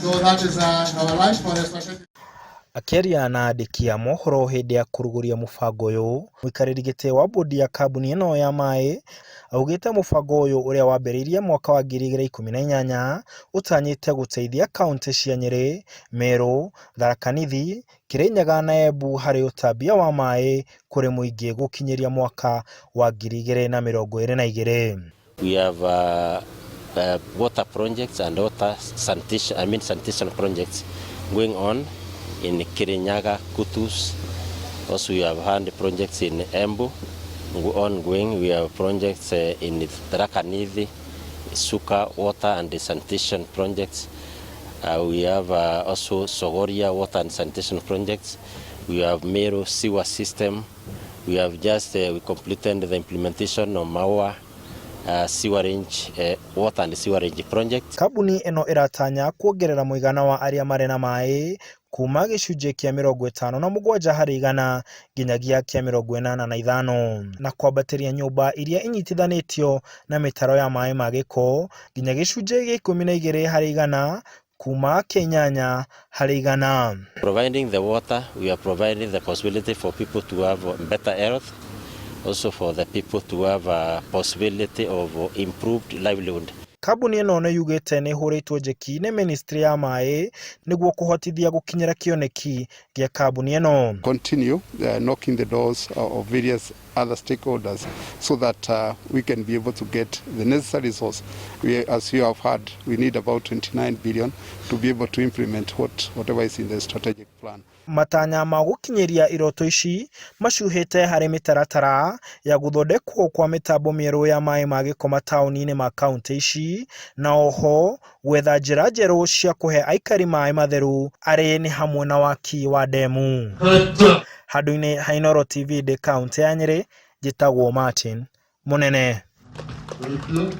So that is our launch for the strategic. Akĩaria na andĩki a mohoro hĩndĩ ya kũrugũria mũbango ũyũ, mũikarĩri gĩtĩ wa bodi ya kambuni ĩno ya maĩ augĩte mũbango ũyũ ũrĩa wambĩrĩirie mwaka wa 2018 ũtanyĩte gũteithia kauntĩ cia Nyĩrĩ, Meru, Tharaka Nithi, Kirinyaga na Embu harĩ ũtambia wa maĩ kũrĩ mũingĩ gũkinyĩria mwaka wa 2022. We have water projects and water sanitation, I mean sanitation projects going on in Kirinyaga, Kutus. Also, we have had projects in Embu ongoing. We have projects in Tharaka Nithi, Suka water and sanitation projects. We have also Sogoria water and sanitation projects. We have Meru sewer system. We have just we completed the implementation of Maua sewerage, water and sewerage project. Kambuni ĩno ĩratanya kuongerera mũigana wa arĩa marĩ na maĩ kuma gĩcunjĩ kĩa 57% nginyagia kĩa 85 na kwambatĩria nyũmba iria inyitithanĩtio na mĩtaro ya maĩ ma gĩko nginya gĩcunjĩ gĩa 12% kuma kĩa 8%. Providing the water, we are providing the possibility for people to have better health, also for the people to have a possibility of improved livelihood. Kambuni ĩno nĩ yugĩte nĩ ĩhũrĩtwo njeki nĩ ministry ya maĩ nĩguo kũhotithia gũkinyĩra kĩoneki gĩa kambuni ĩno. Continue knocking the doors of various other stakeholders so that we can be able to get the necessary resource. We, as you have heard, we need about 29 billion to be able to implement whatever is in the strategic plan. Matanya ma gũkinyĩria iroto ici macuhĩte harĩ mĩtaratara ya gũthondekwo kwa mĩtambo mĩerũ ya maĩ ma gĩko mataũni-inĩ ma kauntĩ ici na oho gwetha njĩra njerũ cia kũhe aikari maĩ matheru arĩ nĩ hamwe na waki wa ndemu. Handũ-inĩ ha Inooro TV ndĩ kauntĩ ya Nyĩrĩ, njĩtagwo Martin Mũnene. Thank you.